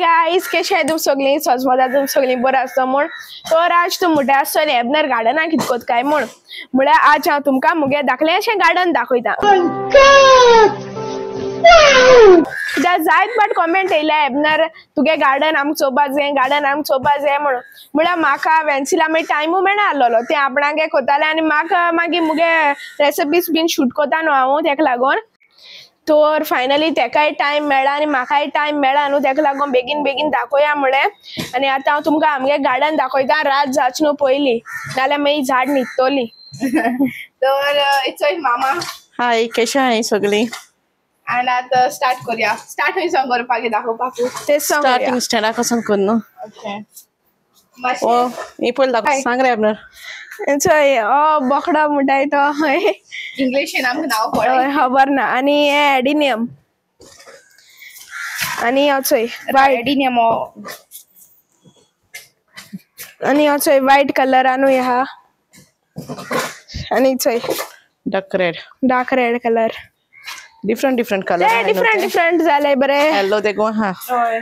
Guys, कशे तुम सगळीं सजमता तुम सगळीं बरं आसता म्हूण. तर आज तूं म्हणटा आसतलें एबनर गार्डनाक कितकोत काय म्हूण. म्हळ्यार आज हांव तुमकां मुगे धाकलें अशें गार्डन दाखयता. कित्याक जायत पाट कॉमेंट येयल्या एबनर तुगे गार्डन आमकां चोवपा जाय, गार्डन आमकां चोवपा जाय म्हणून. म्हळ्यार म्हाका वेन्सिला मागीर टायमूय मेळना आसलेलो, तें आपणागे कोतालें आनी म्हाका मागीर मुगे रेसिपीज बीन शूट कोता न्हू हांव, तेका लागून. तर फायनली तेकाय टायम मेळ्ळा आनी म्हाकाय टायम मेळ्ळा न्हू, तेका लागून बेगीन बेगीन दाखोवया म्हळें. आनी आतां हांव तुमकां आमगे गार्डन दाखयता, रात जावची न्हू पयलीं, नाल्यार मागीर झाड न्हिदतली. तर इचोय मामा. हाय, कशें आहाय सगळीं? आनी आतां स्टार्ट करुया. स्टार्ट खंय सावन करपाक दाखोवपाक? तेच सांग. स्टार्टिंग स्टँडा कसन कर न्हू. ओके. ओ ही पयलीं दाखय, सांग रे एबनर. चोय ओ बोकडो म्हणटाय तो, हय इंग्लिशीन आमकां नांव कळ्ळें खबर ना. आनी हे एडिनियम, आनी चोय वायट एडिनियम, आनी चोय वायट कलरानूय आहा, आनी चोय dark red, dark red colour. Different different colour, different different जाले बरे. येलो देखो हा, हय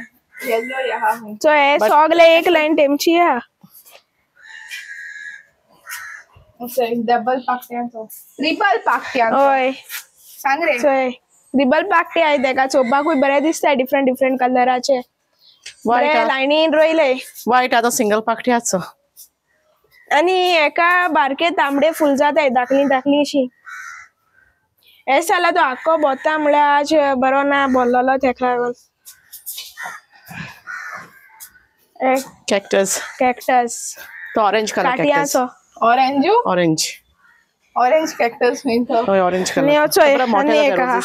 येलो आहा. चोय सगळे एक लायन तेमची आहा. डबल पाकट्यांचो, ट्रिपल पाकट्यांचो. हय सांग रे. चोय ट्रिपल पाकटे आहाय तेका, चोवपाकूय बरें दिसता, डिफरंट डिफरंट कलराचे बरे लायनीन रोयले. वायट आतां सिंगल पाकट्याचो. आनी एका बारके तांबडे फूल जाताय, धाकली धाकली अशी. हे साला तो आख्खो भोंवता म्हळ्यार आज बरो ना भरलेलो, तेका लागून. कॅक्टस, कॅक्टस तो ऑरेंज कलर काट्यांचो. ऑरेंज, ऑरेंज ऑरेंज कॅक्टस न्ही तो, हय ऑरेंज कलर. आनी चोय आनी एक आहा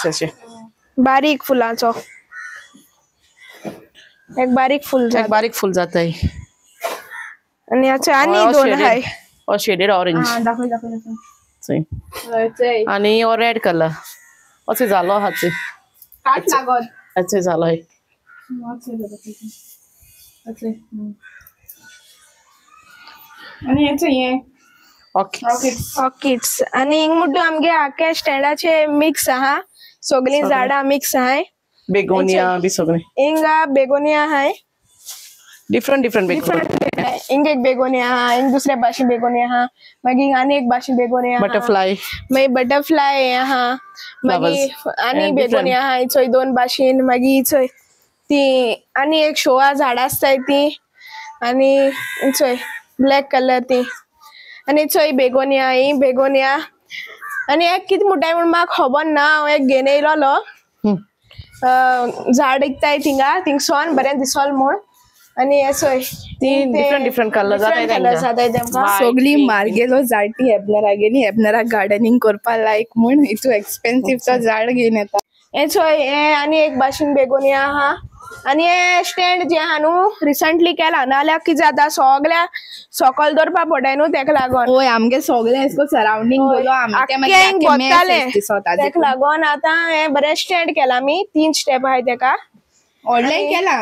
बारीक फुलांचो, एक बारीक फूल, एक बारीक फूल जाताय. आनी चोय आनी दोन आहाय, ओ शेडेड ऑरेंज. दाखय दाखय दाखय. चोय आनी ओ रेड कलर अशें जालो आहा. चोय काट लागत अशें जालो. आनी हें हें ऑर्किड्स. आनी हिंग मुड्डू आमगे आख्खे स्टँडाचे मिक्स आहा, सगळीं झाडां मिक्स आहाय. बेगोनिया बी सगळीं हिंगा बेगोनिया आहाय, डिफरंट डिफरंट बेगोनिया. हिंग एक बेगोनिया आहा, हिंग दुसऱ्या भाशेन बेगोनिया आहा, मागीर आनी एक भाशेन बेगोनिया, बटरफ्लाय, मागीर बटरफ्लाय आहा, मागीर आनी बेगोनिया आहा चोय दोन भाशेन. मागीर चोय ती आनी एक शोआ झाडां आसताय ती, आनी चोय ब्लॅक कलर ती, आनी चोय बेगोनिया, ही बेगोनिया. आनी एक कितें म्हणटाय म्हूण म्हाका खबर ना, हांव एक घेवन येयलोलो झाड विकताय थिंगा, थिंगसोन बरें दिसोल म्हूण. आनी हे चोय ती डिफरंट डिफरंट कलर जाताय तेमकां. सगळी मार्गेलो झाड हेबनराक गेली, हेबनराक गार्डनिंग करपा लायक म्हूण इतू एक्सपेन्सीव तो झाड घेवन येता. हे चोय हे आनी एक भाशेन बेगोनिया आहा. आनी हे स्टँड जे आहा न्हू रिसंटली केला, नाल्यार कितें जाता सगळ्या सकयल दवरपा पडटाय न्हू, तेका लागून. हय आमगे सगळें सरावंडींग भोंवतालें, तेका लागून आतां हें बरें स्टँड केलां आमी. 3 स्टेप आहाय तेका. ऑनलायन केला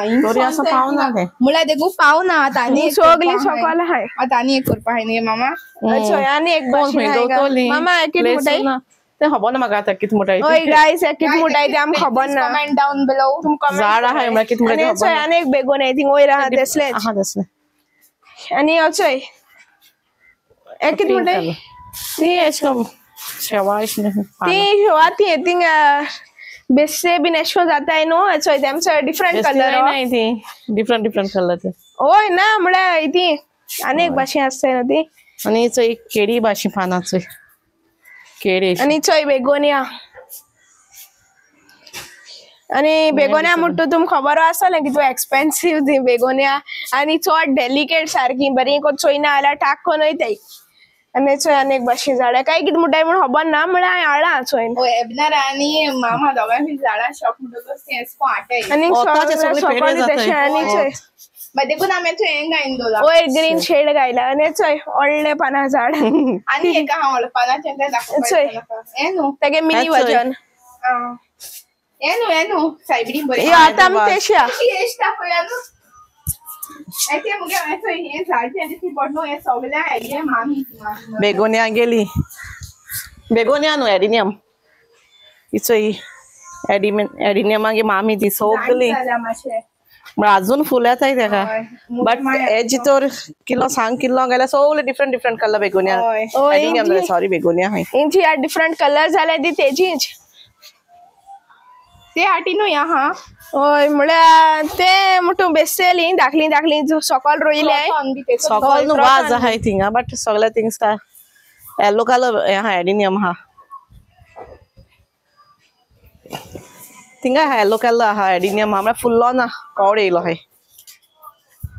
म्हळ्यार देखून पावना आतां आनी सगळीं सकयल आहाय. आतां आनी एक करपा आहाय न्ही मामा. चोय आनी एक भाशेन मामा कितें म्हणटाय तें खबर ना म्हाका आतां कितें म्हणटाय. हय गायस, कितें म्हणटाय तें आमकां खबर ना. Comment down below. झाड आहाय म्हळ्यार कितें म्हणटाय. चोय आनी एक बेगोनिया थिंग वयर आहा तसलेंच आहा, तसलें. आनी चोय एक कितें म्हणटाय ती अशें करून शेवा अशें ती शेवा ती थिंग बेसले बीन अशें करून जाताय न्हू. चोय तेमचो डिफरंट कलर न्हय ती, डिफरंट डिफरंट कलर ते. हय ना म्हळ्यार ती आनी एक भाशेन आसताय न्हू ती. आनी चोय केळी भाशेन पानां चोय केळी. आनी चोय बेगोनिया. आनी बेगोनिया म्हणटा तुमकां खबर आसतलें कितू एक्सपेन्सीव ती बेगोनिया, आनी चड डेलिकेट सारकी, बरी कोण चोयना जाल्यार टाक करून वयताय. आनी चोय आनी एक भाशेन झाडां काय कितें म्हणटाय म्हूण खबर ना, म्हळ्यार हांवें हाडलां चोय. एबनर आनी मामा दोगांय झाडां शॉप म्हणटकच तें अशें करून हाडटाय. आनी सगळें तशें. आनी चोय देखून आमी हें घायन दवरलां, वयर ग्रीन शेड घायला. आनी चोय व्हडलें पानां झाड, आनी एक आहा व्हडलें पानाचें तें चोय दाखोवपाक हें न्हू तेगे मिनी वजन. हें न्हू, हें न्हू सायबिणी बरें. आतां आमी तेशी आहा. एश दाखोवया न्हू. ते मुगे हें झाड जें दिसता पडलो हें सगळें आयिल्लें मामी. बेगोनिया गेली, बेगोनिया न्हू एडिनियम. इचोय एडिनियम मागीर मामी ती सगळी. मातशें अजून फुल येताय तेका. बट हेजी तर किलो सांग किलो गेल्यार सगळे different different colour begonia. Sorry begonia हाय. इंची डिफरंट कलर जाले ती तेजीच ते हाटी न्हू हा. हय म्हळ्यार ते मुटू बेसली धाकली धाकली सकल रोयले सकल न्हू वाज आहाय थिंगा. बट सगळे थिंग्स येलो कलर आहा एडिनियम आहा थिंगा. येलो कलर आहा एडिनियम आहा. म्हळ्यार फुल्लो ना कवड येयलो हाय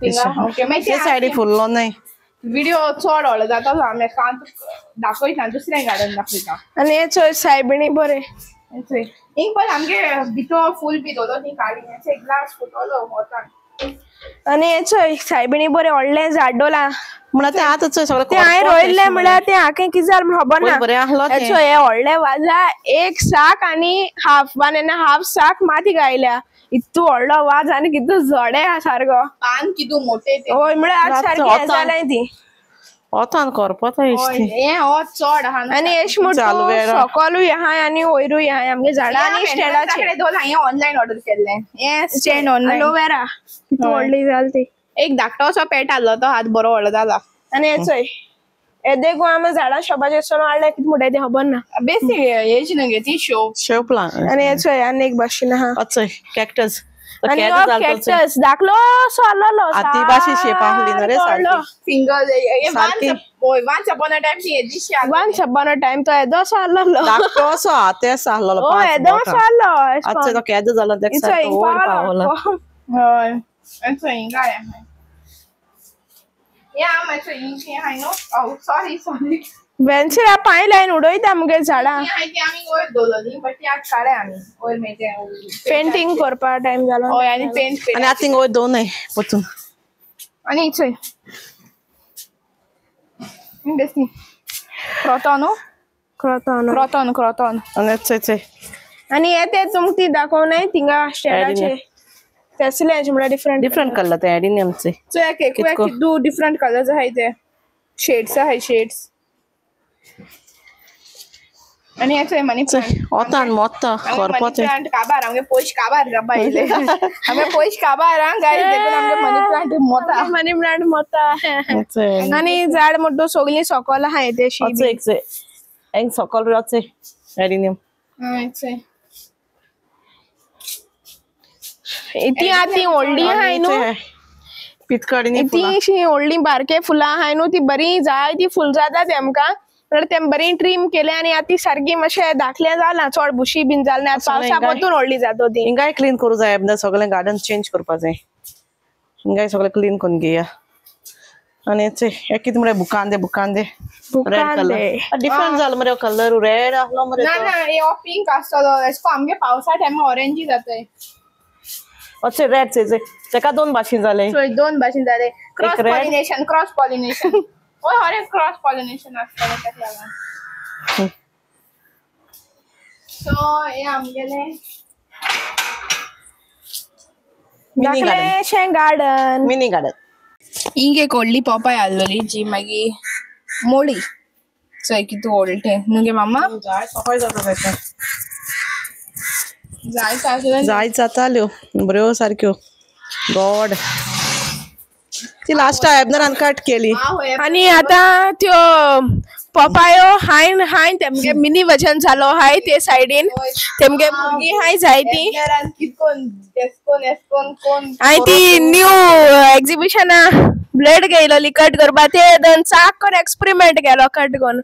ते सायडी फुल्लो न्हय. व्हिडिओ चड व्हडलो जाता आमी दाखयता दुसरें गार्डन दाखयता. आनी हे चोय सायबिणी बरें इंक पळय आमगे भितर फूल बी दवरलो ती काडली एक ग्लास फुटलो वतान. आनी हे चोय सायबिणी बरें व्हडलें झाड दवरलां म्हणल्यार तें आतां चोय सगळें तें हांवें रोयल्लें म्हळ्यार तें आखें कितें जालें म्हण खबर ना. बरें आसलो हे चोय हे व्हडलें वाजा एक साक आनी हाफ वन आनी हाफ साक माती गायल्या. इतू व्हडलो वाज आनी कितू झडे आहा सारको पान कितू मोठे. हय म्हळ्यार आज सारकें हें जालें ती वतान करपता हें हो चड आहा. आनी एश म्हणटा सकलूय आहा आनी वयरूय आहा आमगे झाडां आनी स्टँडाचेर दोन हांवें ऑनलायन ऑर्डर केल्लें हें स्टँड ऑनलायन एलोवेरा कितू व्हडली जाली ती. एक धाकटो असो पेट आहलो तो हात बरो व्हडलो जाला. आनी हे चोय येदे गो आमी झाडां शोबाचेर सोडून हाडले कितें म्हणटाय तें खबर ना. बेसी हेजी न्हू गे ती शो शो प्लांट. आनी हे चोय आनी एक भाशेन आहा चोय कॅक्टस. आनी हो कॅक्टस धाकलो असो आहलोलो आती भाशे शेप आहली न्हू रे सारकी single once upon a time ती येदीशी वन्स अपॉन अ टायम तो येदो असो आहलोलो धाकटो असो आहा तें आहलोलो हय येदो असो आहलो. आतां तो केदो जालो तेका सारको वयर पावलो. हय चोय हिंगा या मातसो हिंग हाय न्हू. सॉरी सॉरी वेन्सिला पांय लायन उडयता मुगे झाडां आमी वयर दवरली बट ती आतां काडले आमी वयर मागीर पेंटींग करपा टायम जालो. हय आनी पेंट आनी आतां थिंग वयर दवरनाय वचून. आनी चोय बेसनी क्रोटॉन न्हू क्रोटॉन क्रोटॉन क्रोटॉन. आनी चोय चोय आनी हे ते तुमकां ती दाखोवनाय थिंगा स्टँडाचेर तसलें म्हळ्यार डिफरंट डिफरंट कलर ते एडिनियमचे. चोय कितू डिफरंट कलर्स आहाय ते शेड्स आहाय शेड्स. आनी हे चोय मनी प्लांट वतान मोत्ता करपाचें मनी प्लांट काबार आमगे पयशे काबार जावपा येयले आमगे पयशे काबार आं गायज देखून आमगे money plant Mota money plant Mota. आनी झाड म्हणटा सगळीं सकल आहाय तेशी एक चोय एक सकल चोय एडिनियम. चोय ती आतां ती व्हडली आहाय न्हू पितकडी ती अशी व्हडली बारके फुलां आहाय न्हू ती बरी जाय ती फुल जाता तेमकां म्हणल्यार तेम बरी ट्रीम केले आनी आतां ती सारकी मातशें धाकलें जालां चड बुशी बीन जालें ना. पावसा परतून व्हडली जाता ती. हिंगाय क्लीन करूं जाय सगळें गार्डन चेंज करपा जाय. हिंगाय सगळें क्लीन करून घेया. आनी हे कितें म्हळ्यार बुकांदे बुकांदे रेड कलर डिफरंट जालो मरे कलर रेड आहलो मरे. ना ना हे पिंक आसतलो एशको आमगे पावसा टायमार ऑरेंजी जाताय. अच्छा रेड चोय तेका दोन भाशेन जाले. दोन भाशेन जाले क्रॉस पॉलिनेशन क्रॉस पॉलिनेशन. हय हर एक क्रॉस पॉलिनेशन आसतलें तेका लागून. सो हे आमगेलें धाकलेशें गार्डन मिनी गार्डन. हिंग एक व्हडली पोपाय आहलोली जी मागीर मोळी. चोय कितू व्हडलें तें न्हू गे मामा. जाय जाता तेका जाय जाय जाताल्यो बऱ्यो सारक्यो गोड. ती लास्ट एबनरान कट केली. आनी आतां त्यो पपायो हायन हायन तेमगे मिनी वजन जालो हाय ते सायडीन तेमगे भुरगीं हाय जायती हांवें ती न्यू एग्जिबिशना ब्लेड घेयलोली कट करपा ते दोन चाक कोन्न एक्सपेरिमेंट केलो कट करून.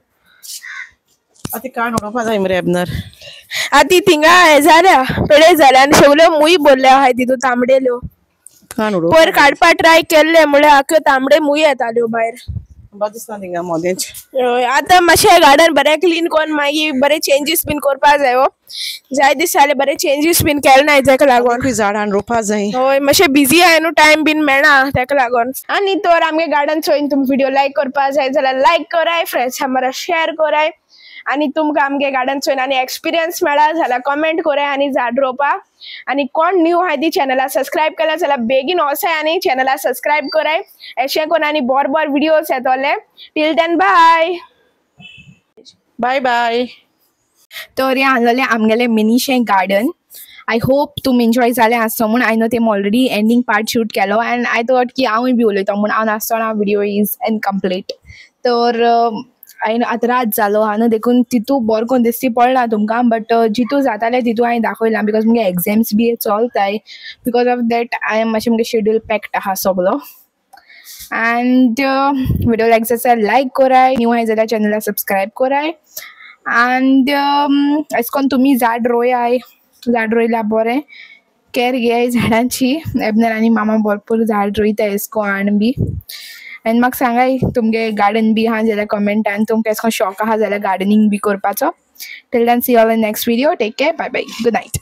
आतां काण उडोवपा जाय मरे एबनर. आतां ती थिंगा हें जाल्या पेडे जाल्या आनी सगल्यो मूय भरल्या आहाय तितून तांबडेल्यो. पयर काडपा ट्राय केल्ले म्हळ्यार आख्यो तांबडे मूय येताल्यो भायर. दिसना थिंगा मोदेच. आतां मातशें गार्डन बरें क्लीन करून मागीर बरे चेंजीस बीन करपा जाय. हो जाय दीस जाले बरे चेंजीस बीन केले नाय तेका लागून झाडां रोवपा जाय. हय मातशें बिजी आहाय न्हू टायम बीन मेळना तेका लागून. आनी तर आमगे गार्डन चोयन तुमकां व्हिडिओ लायक करपा जाय जाल्यार लायक कराय फ्रेंड्सा बरोबर शेयर कराय आनी तुमकां आमगे गार्डन चोयन आनी एक्सपिरियन्स मेळा जाल्यार कमेंट कराय आनी झाड रोवपा. आनी कोण न्यू आहाय ती चॅनला सबस्क्रायब केला जाल्यार बेगीन वचाय आनी चॅनला सबस्क्रायब कराय. अशें करून आनी बोर बोर व्हिडियोज येतले. Till then bye bye bye. तर हें आहलोलें आमगेलें मिनीशें गार्डन. I hope तुमी एन्जॉय जालें आसतो म्हूण. I know तेम ऑलरेडी एंडींग पार्ट शूट केलो अँड I thought की हांवूय बी उलयता म्हूण हांव नासतना व्हिडिओ is incomplete. तर हांवें आतां रात जालो आहा न्हू, देखून तितू बरो करून दिश्टी पडना तुमकां, बट जितू जातालें तितू हांवें दाखयलां because मुगे एग्जाम्स बी चलताय. Because of that हांवें मातशें मुगे शेड्यूल पॅक्ड आहा सगलो. अँड व्हिडिओ लायक जाल्यार लायक कराय, न्यू आहाय जाल्यार चॅनलाक सबस्क्रायब कराय. अँड अशें करून तुमी झाड रोयाय, झाड रोयल्यार बरें, कॅर घेयाय झाडांची. एबनर आनी मामा भरपूर झाड रोयताय एसको हाण बी. आनी म्हाका सांगाय तुमगे गार्डन बी आहा जाल्यार कमेंटान, तुमकां एसको शॉक आहा जाल्यार गार्डनींग बी करपाचो. Till then, see all in next video. Take care, bye bye, good night.